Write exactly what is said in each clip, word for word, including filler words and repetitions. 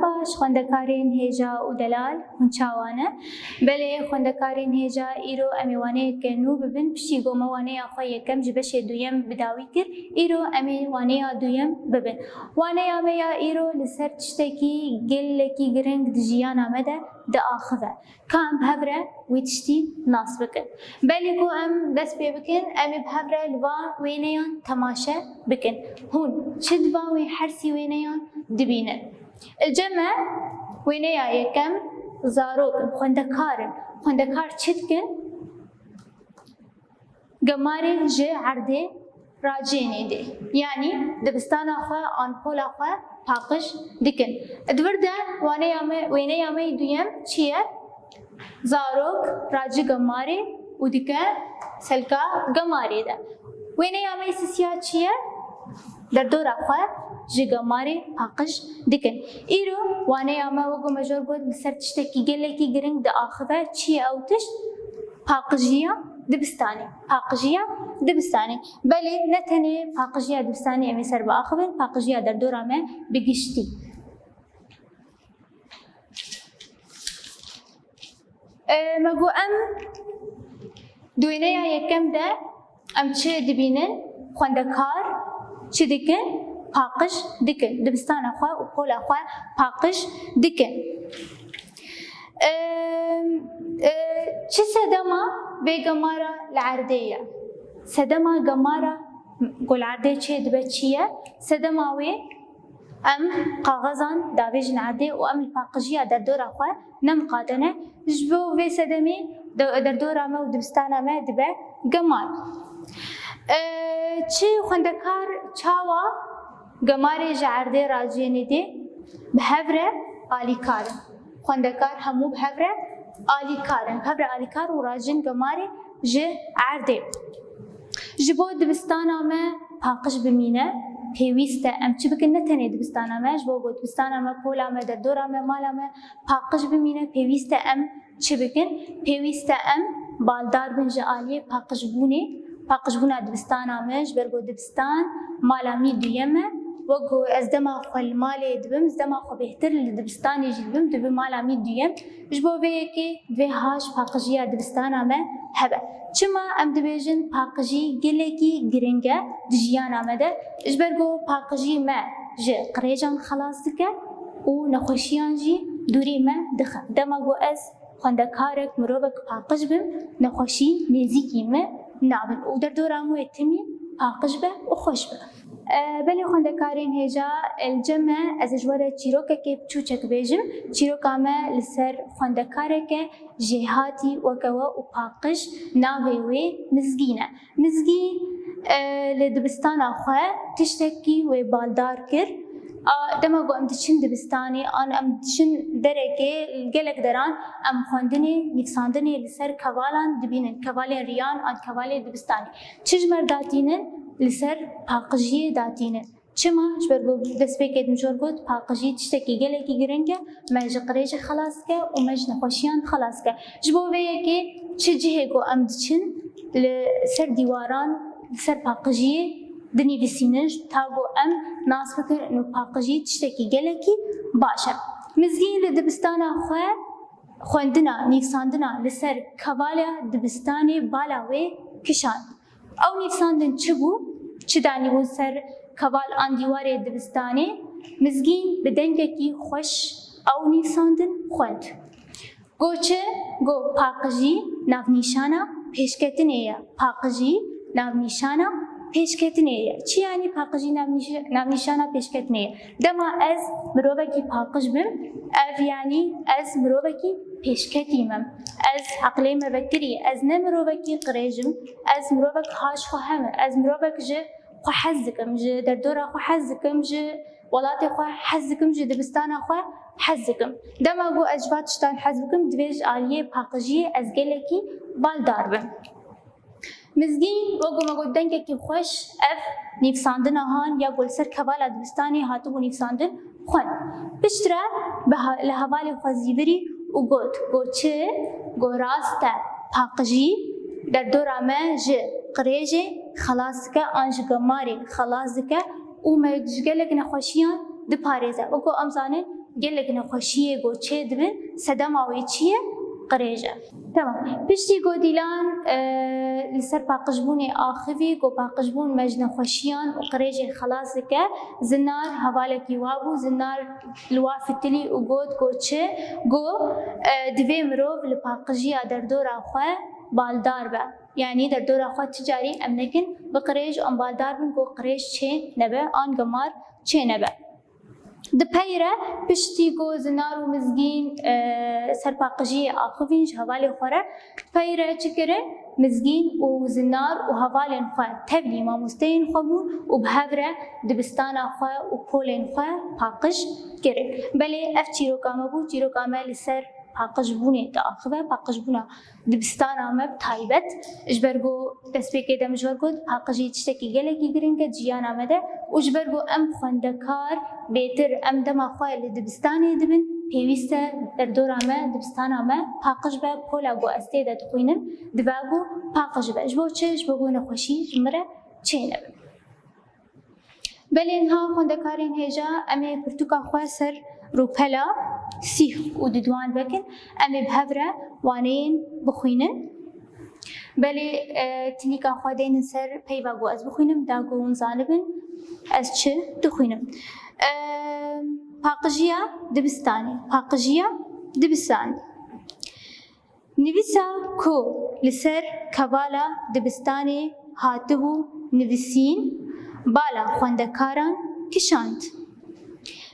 Baş, xwendekarên hêja û delal, hûn çawa ne? Belê, xwendekarên hêja, îro em ê waneyeke nû bibin. Piştî ku me waneya xwe yekem ji beşê duyem bi dawî kir, îro em ê waneya duyem bibin. Waneya me ya îro li ser tiştekî gelekî giring di jiyana me de diaxive. Ka em bi hev re wî tiştî nas bikin. Belê ku em dest pê bikin, em ê bi hev re li van wêneyan temaşe bikin. Hûn çi di van wê hersî wêneyan dibînin? Li cem me wêneya yekem zarok in, xwendekar in. Xwendekar çi dikin? Gemarê ji erdê racênê dê. Yanî dibistana xwe an pola xwe paqij dikin. Di vir de waneya me, wêneya me yê duyem çi ye? Zarok raci gemarê û dike selka gemarê de. Wêneya me yê sisiya çi ye? Derdora xwe ji gemarê paqij dikin. Îro waneya me, wek ku me jor got, li ser tiştekî gelekî giring diaxive. Çi ye ew tişt? Paqijiya dibistanê. Paqijiya dibistanê. Belê, ne tenê paqijiya dibistanê em ê ser biaxivin, paqijiya derdora me bi giştî. E, me got em di wêneya yekem de em çi dibînin? Xwendekar çi dikin? Paqij dikin. Dibistana xwe û pola xwe paqij dikin. E, e, çi sedema vê gemara li erdê ye? Sedema gemara ku li erdê çê dibe çi ye? Sedema wê, em kaxezan davêjin erdê û em li paqijiya derdora xwe nemiqate ne. Ji bo vê sedemê de-, derdora me û dibistana me dibe gemar. E, çi xwendekar çawa gemarê ji erdê racênê dê? Bi hev re alîkar in. Xwendekar hemû bi hev re alîkar in. Bi hev re alîkar û racin gemarê ji erdê. Ji bo dibistana me paqij bimîne, pêwîst e em çi bikin? Ne tenê dibistana me, ji bo ku dibistana me, pola me, derdora me, mala me paqij bimîne, pêwîst e em çi bikin? Pêwîst e em baldar bin ji aliyê paqijbûnê, paqijbûna dibistana me, ji ber ku dibistan mala min duyem e. Wek ku ez dema xwe li malê dibim, ez dema xwe bêhtir li dibistanê jî dibim, dibe mala min duyem. Ji bo vê yekê divê ha ji paqijiya dibistana me hebe. Çima em dibêjin paqijî gelekî giring e di jiyana me de? Ji ber ku paqijî me ji qirêjan xelas dike û nexweşiyan jî dûrî me dixe. Dema ku ez xwendekarek, mirovek paqij bim, nexweşî nêzîkî min nabin û derdora min wê timî paqij be û xweş be. E, belê xwendekarên hêja, e, li cem me, ez ê ji we re çîrokekê biçûçek bêjim. Çîroka me li ser xwendekareke jêhatî weke we û paqij, navê wê Mizgîn e. Mizgîn, e, li dibistana xwe tiştekî wê baldar kir. A, dema ku em diçin dibistanê, an em diçin derekê, gelek deran em xwendinê, nivîsandinê li ser kevalan dibînin, kevalên riyan an kevalê dibistanê. Çi ji me re datînin? Li ser paqijiyê datînin. Çima? Ji ber ku destpêkê din jor got, paqijî tiştekî gelekî giring e, me ji qirêjê xelas dike û me ji nexweşiyan xelas dike. Ji bo vê yekê çi cihê ku em diçin li ser dîwaran, li ser paqijiyê dinivîsînin, ta ku em nas bikin û paqijî tiştekî gelekî baş e. Mizgîn li dibistana xwe xwendina, nivîsandina li ser kevala dibistanê bala wê kişand. Ew nivîsandin çi bû? Çi danîbûn ser keval an dîwarê dibistanê? Mizgîn bi dengekî xweş ew nivîsandin xwend. Got çi? Got, paqijî navnîşana pêşketinê ye. Paqijî navnîşana pêşketinê ye. Çi yanî paqijî navnîş-, navnîşana pêşketinê ye? Dema ez mirovekî paqij bim, ev yanî ez mirovekî pêşketî me. Ez eqlê me vekirî, ez ne mirovekî qirêj im, ez mirovek ha ji xwe hem im, ez mirovek ji xwe hez dikim, ji derdora xwe hez dikim, ji welatê xwe hez dikim, ji dibistana xwe hez dikim. Dema ku ez ji van tiştan hez bikim, divê ji aliyê paqijiyê ez gelekî baldar bim. Mizgîn, wek ku me got, dengekî xweş, ev nivîsandina han ya ku li ser kevala dibistanê hatibû nivîsandin, xwend. Piştre bi ha-, li hevalê xwe zîvirî û got, got çi? Got, rast e, paqijî derdora me ji qirêjê xelas dike an ji gemarê xelas dike û me ji gelek nexweşiyan diparêze. Wek ku em zanin, Gelek nexweşiyê ku çêdibin, sedema wê çi ye? Qirêj e. Tamam. Piştî ku Dîlan, e, li ser paqijbûnê axivî, ku paqijbûn me ji nexweşiyan û qirêjê xelas dike, Zinar hevalekî wa bû, Zinar li wa fitilî û got ku çi? Got, e, divê mirov li paqijiya derdora xwe baldar be. Yanî derdora xwe ti carî em nekin bi qirêj, em baldar bin ku qirêj çê nebe, an gemar çê nebe. Di pey re piştî ku Zinar û Mizgîn, e, ser paqijiyê axivîn ji hevalê xwe re, di pey re çi kirin? Mizgîn û Zinar û hevalên xwe tevlî mamosteyên xwe bûn û bi hev re dibistana xwe û polên xwe paqij kirin. Belê ev çîroka me bû, çîroka me li ser paqijbûnê diaxive, paqijbûna dibistana me bi taybet, ji ber ku destpêkê de min ji we got, paqijî tiştekî gelekî girîng e di jiyana me de û ji ber ku em xwendekar bêtir em dema xwe li dibistanê dibin, pêwîst e derdora me, dibistana me paqij be, pola ku ez tê de dixwînim, dibe ku paqij be. Ji bo çi? Ji bo ku nexweşî ji min re çênebin. Belê niha xwendekarên hêja, em ê pirtûka xwe ser rûpela sîh û didwan vekin, em ê bi hev re waneyên bixwînin. Belê, e, tilîka xwe deynin ser peyva ku ez bixwînim, da ku hûn zanibin ez çi dixwînim. E, paqijiya dibistanê, paqijiya dibistanê. Nivîsa ku li ser kevala dibistanê hatibû nivîsîn, bala xwendekaran kişand.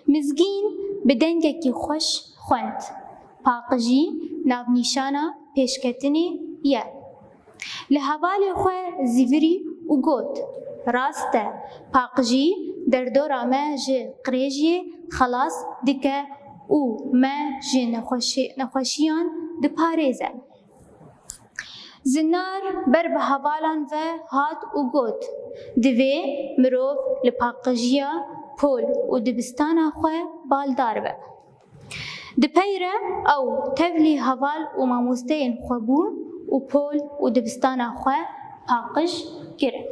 Mizgîn bi dengekî xweş xwend. Paqijî navnîşana pêşketinê ye. Li hevalê xwe zîvirî û got, rast e, paqijî derdora me ji qirêjiyê xelas dike û me ji nexweşi-, nexweşiyan diparêze. Zinar ber bi hevalan ve hat û got, divê mirov li paqijiya pol û dibistana xwe baldar be. Di pey re ew tevlî heval û mamosteyên xwe bûn û pol û dibistana xwe paqij kirin.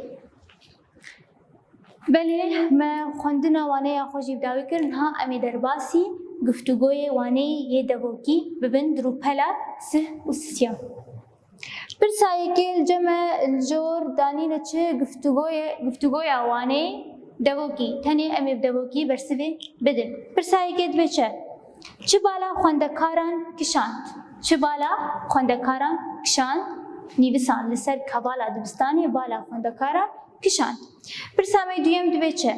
Belê, me xwendina waneya xwe jî bi dawî kir, niha em ê derbasî guftûgoyê waneyê yê devokî bibin di rûpela sih û sisiya. Pirsa yekê li cem e li jor danîne çi guftûgoyê, guftûgoya waneyê devokî. Tenê em ê bi devokî bersivê bidin. Pirsa yekê dibe çi? Çi bala xwendekaran kişand? Çi bala xwendekaran kişand? Nivîsan li ser kevala dibistanê bala xwendekaran kişand. Pirsa me duyem dibe çi?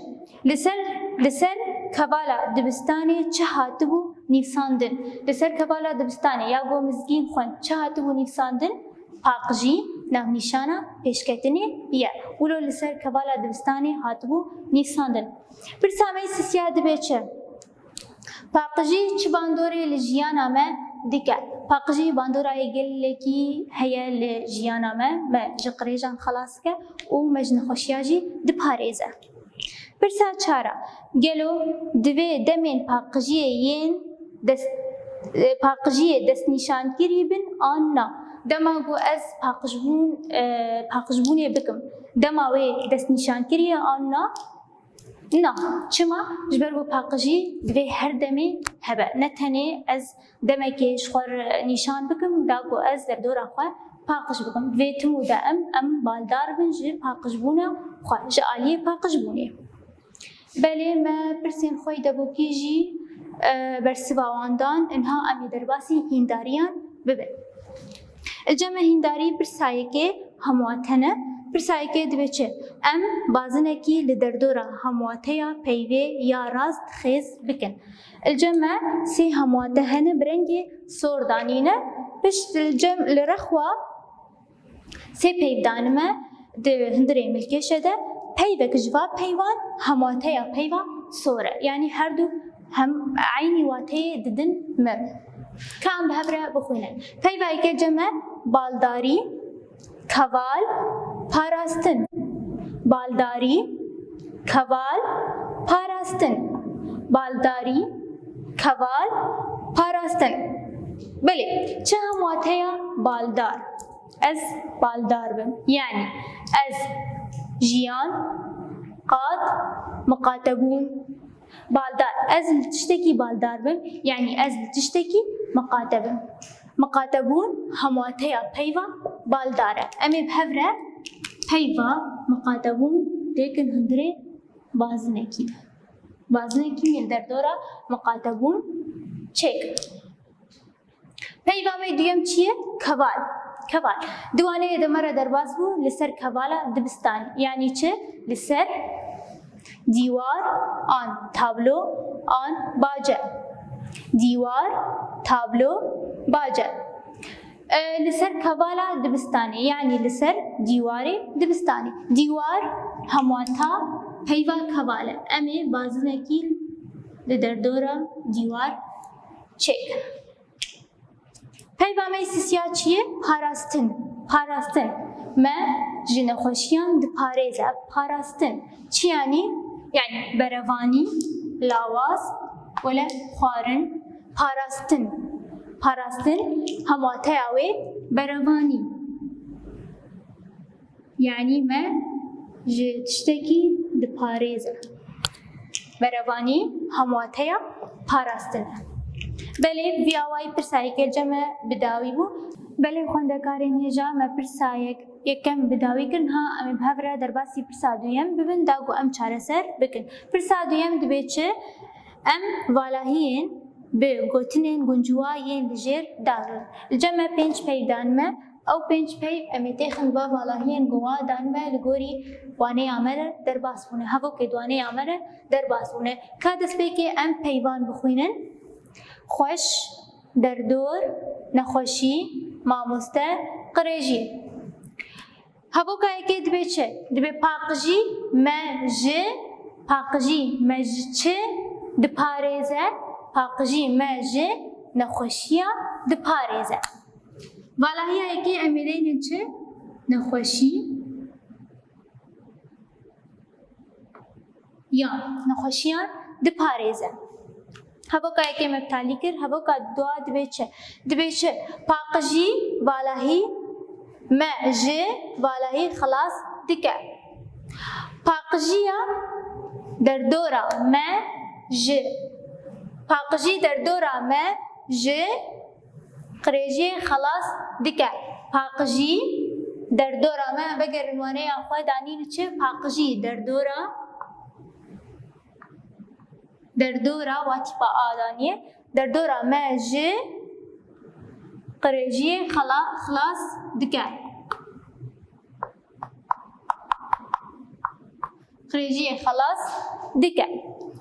Li ser, li ser kevala dibistanê çi hatibû nivîsandin? Li ser kevala dibistanê ya ku Mizgîn xwend çi hatibû nivîsandin? Paqijî navnîşana pêşketinê ye. Wilo li ser kevala dibistanê hatibû nivîsandin. Pirsa me sisiya dibe çi? Paqijî çi bandorê li jiyana me dike? Paqijî bandorayê gelekî heye li jiyana me, me ji qirêjan xelas dike û me ji nexweşiya jî diparêze. Pirsa çar a, gelo divê demên paqijiyê yên dest, e, paqijiyê destnîşankirî bin an na? Dema ku ez paqijbûn, e, paqijbûnê bikim, dema wê destnîşankirî ye an na? Na. Çima? Ji ber ku paqijî divê her demê hebe. Ne tenê ez demekê ji xwe re nîşan bikim, da ku ez derdora xwe paqij bikim. Divê tim û de em, em baldar bin ji paqijbûna xwe, ji aliyê paqijbûnê. Belê me pirsên xwe yê devokî jî, e, bersiva wan dan, inha em ê derbasî hîndariyan bibin. Li cem me hîndarî pirsa yekê hemwate ne. Pirsa yekê dibe çi? Em bazinekî li derdora hemwateya peyvê ya rast xêz bikin. Li cem me sê hemwate hene bi rengê sor danîne. Pişt li cem, li rexwa sê peyv danime di hundirê milkêşe de, peyvek ji va peyvan hemwateya peyva sor e. Yanî her du hem eynî wateyê didin me. Ka em bi hev re bixwînin. Peyva yekê cem e baldarî, keval, parastin. Baldarî, keval, parastin. Baldarî, keval, parastin. Belê, çi hemwateya baldar? Ez baldar bim. Yanî ez jiyan, qad, miqatebûn, Baldar. Ez li tiştekî baldar bim, yanî ez li tiştekî miqate bim. Miqate bûn hemwateya peyva baldar e. Em ê bi hev re peyva miqate bûn têkin hundirê bazinekî de. Bazinekî yên derdora miqate bûn çêkin. Peyva me duyem çi ye? Keval. Keval. Di waneyê de me re derbas bû li ser kevala dibistanê. Yanî çi? Li ser dîwar an tablo an bace. Dîwar, tablo, bace. E, li ser kevala dibistanê, yanî li ser dîwarê dibistanê. Dîwar hemwata peyva keval e. Em ê bazinekî li derdora dîwar çêkin. Peyva me sisiya çi ye? Parastin. Parastin. Me ji nexweşiyan diparêze. Parastin. Çi yanî? Yanî berevanî, lawaz, wele xwarin, parastin. Parastin hemwateya wê berevanî. Yanî me ji tiştekî diparêze. Berevanî hemwateya parastin e. Belê, vî awayî pirsayeke li cem me bi dawî bû. Belê, xwendekarên hêja, me pirsa yek, yekem bi dawî kir, niha em ê bi hev re derbasî pirsa duyem bibin, da ku em çareser bikin. Pirsa duyem dibê çi? Em valahiyên bi gotinên gunciwa yên li jêr darin. Li cem me pênc peyv dan me. Ew pênc peyv em ê têxin va valahiyên ku wa dan me li gorî waneya me re derbas bûne. Hevokê di waneya me re derbas bûne. Ka destpêkê em peyvan bixwînin. Xweş, derdor, nexweşî, mamoste, qirêjî. Hevoka yekê dibe çi? Dibe paqijî me ji, paqijî me ji çi diparêze? Paqijî me ji nexweşiya diparêze. Valahiya yekê em ê deynin çi? Nexweşî. Ya nexweşiyan diparêze. Hevoka yekê me bi talî kir, hevoka dua dibe çi? Dibe çi? Paqijî valahî me ji valahî xilas dike. Paqijiya derdora me ji, paqijî derdora me ji qirêjiyê xelas dike. Paqijî derdora me, vegerin waneya xwe danîn çi? Paqijî derdora, derdora wa tîpa A daniye. Derdora me ji qirêjiyê xela-, xilas dike. Qirêjiyê xelas dike.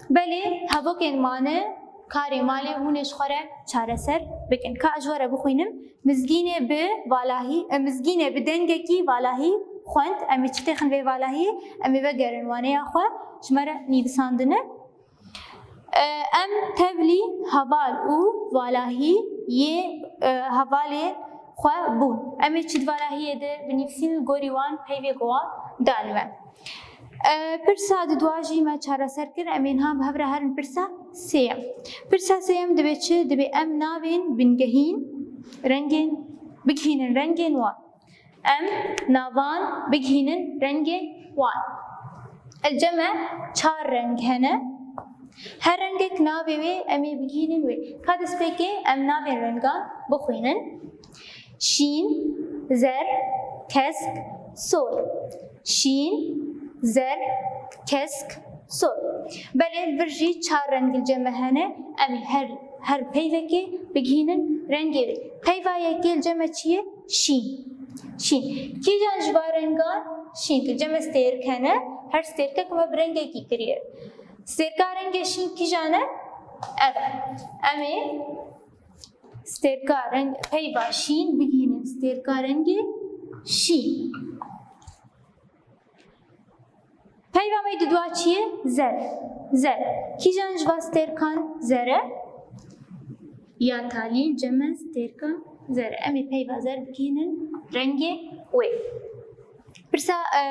Belê hevokên mane karê malê hûn ê ji xwe re çareser bikin. Ka ez ji we re bixwînim, Mizgînê bi valahî, e, Mizgînê bi dengekî valahî xwend. Em ê çi têxin vê valahiyê? Em ê vegerin waneya xwe ji me re nivîsandine. E, em tevlî heval û valahî yê, e, hevalê xwe bûn. Em ê çi di valahiyê de binivîsîn, li gorî wan peyvê ku wan dan me. E, pirsa di dua jî me çareser kir, em ê niha bi hev re herin pirsa sêyem. Pirsa sêyem dibe çi? Dibe em navên bingehîn, rengên, bigihînin rengên wan. Em navan bigihînin rengê wan. Li cem me çar reng hene. Her rengek navê wê em ê bigihînin wê. Ka destpêkê em navên rengan bixwînin. Şîn, zer, kesk, sor. Şîn, zer, kesk, sor. Belê li vir jî çar reng li cem me hene. Em ê her, her peyvekê bigihînin rengê wê. Peyva yekê li cem me çi ye? Şîn. Şîn. Kîjan ji van rengan şîn? Li cem me stêrk hene. Her stêrkek me bi rengekî kiriye. Stêrka rengê şîn kîjan e? Ev. Em ê stêrka reng, peyva şîn bigihînin stêrka rengê şîn. Peyva me di dua çi ye? Zer. Zer. Kîjan ji va stêrkan zer e? Ya talî cem me stêrka zer e. Em ê peyva zer bigihînin rengê wê. Pirsa, e,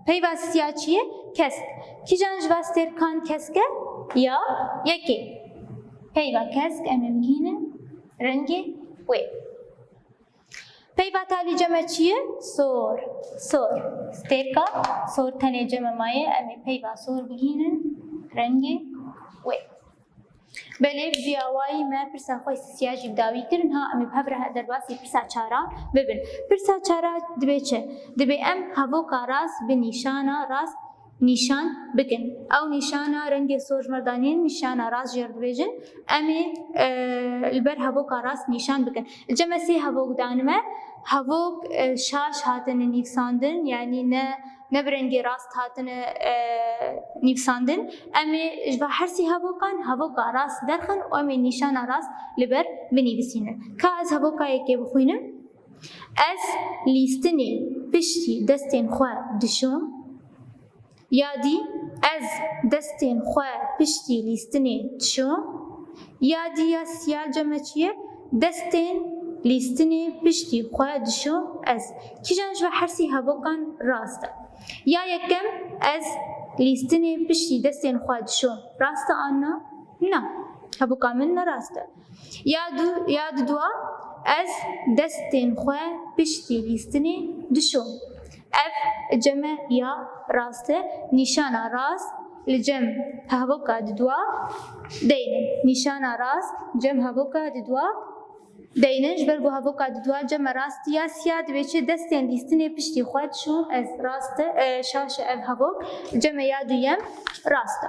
peyva siya çi ye? Kesk. Kîjan ji va stêrkan kesk e? Ya yekê. Peyva kesk em ê bigihînin rengê wê. Peyva talî cem me çi ye? Sor. Sor. Stêrka sor tenê cem me maye. Em ê peyva sor bigihînin rengê wê. Belê, bi vî awayî me pirsa xwe sisiya jî bi dawî kirin. Ha, em ê bi hev re derbasî pirsa çara bibin. Pirsa çara dibê çi? Dibê em hevoka rast bi nîşana rast nîşan bikin. Ew nîşana rengê sor ji me re danîn, nîşana rast jê re dibêjin. Em ê, e, li ber hevoka rast nîşan bikin. Li cem me sê hevok danime. Hevok, e, şaş hatine nivîsandin, yanî ne, ne bi rengê rast hatine, e, nivîsandin. Em ê ji va her sê hevokan hevoka rast derxin û em ê nîşana rast li ber binivîsînin. Ka ez hevoka yekê bixwînim. Ez lîstinê piştî destên xwe dişom. Ya dî, ez destên xwe piştî lîstinê dişom. Ya dî ya siyal cem me çi ye? Destên lîstinê piştî xwe dişom ez. Kîjan ji we her sî hevokan rast e? Ya yekem, ez lîstinê piştî destên xwe dişom. Rast e an na? Na. Hevoka min ne rast e. Ya du, ya dudua, ez destên xwe piştî lîstinê dişom. Ev cem me ya rast e. Nîşana rast li cem hevoka dudua deynin. Nîşana rast cem hevoka dudua deynin. Ji ber ku hevoka dudua cem me rast ya siya dibê çi? Destên lîstinê piştî xwe dişom ez. Rast e, e, şaş e ev hevok. Cem me ya duyem rast e.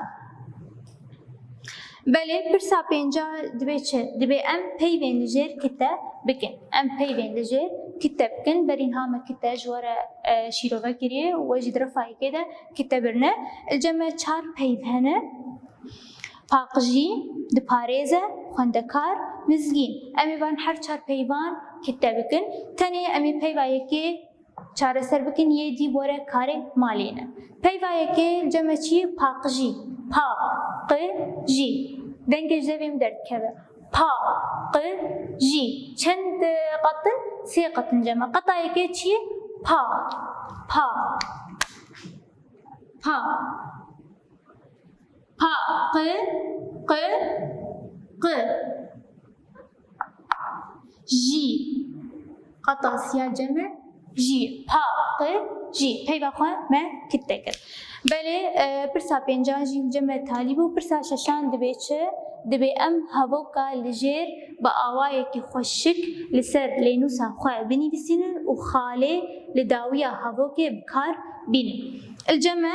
Belê, pirsa pênca dibê çi? Dibê em peyvên li jêr kite bikin. Em peyvên li jêr kite bikin. Berî niha me kite ji we re, e, şîrove kiriye û we jî di refa yekê de kite birine. Li cem me çar peyv hene. Paqijî, diparêze, xwendekar, mizgîn. Em ê van her çar peyvan kite bikin. Tenê em ê peyva yekê çareser bikin, yê dî were karê malê ne. Peyva yekê cem me çi? Paqijî. Pa, qi, jî. Dengê ji devê min derdikeve. Pa, qi, jî. Çend, e, qat in? Sê qat in cem me. Qata yekê çi? Pa. Pa. Pa. Pa, qi, qi, qi. Jî. Qata siya cem me. Jî. Pa, qi, jî. Peyva xwe me kite kir. Belê, e, pirsa pêncan jî cem me talî bû. Pirsa şeşan dibê çi? Dibê em hevoka li jêr bi awayekî xweşik li ser lênûsa xwe binivîsînin û xalê li dawiya hevokê bi kar bînin. Li cem me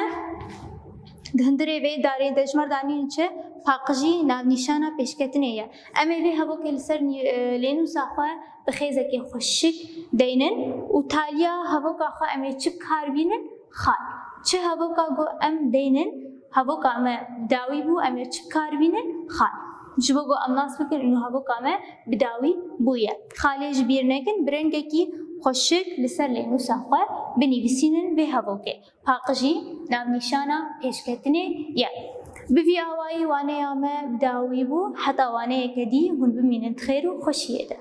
Di hundirê vê darê de ji me re danîn çi? Paqijî navnîşana pêşketinê ye. Em ê vê hevokê li ser nî-, e, lênûsa xwe bi xêzekê xweşik deynin û taliya hevoka xwe em ê çi bi kar bînin? Xal. Çi hevoka ku em deynin? Hevoka me bi dawî bû, em ê çi bi kar bînin? Xal. Ji bo ku em nas bikin, û hevoka me bi dawî bûye. Xalê ji bîr nekin, bi rengekî xweşik li ser lênûsa xwe binivîsînin vê hevokê. Paqijî navnîşana pêşketinê ye. Bi vî awayî waneya me bi dawî bû, heta waneyeke dî hûn bimînin di xêr û xweşiyê de.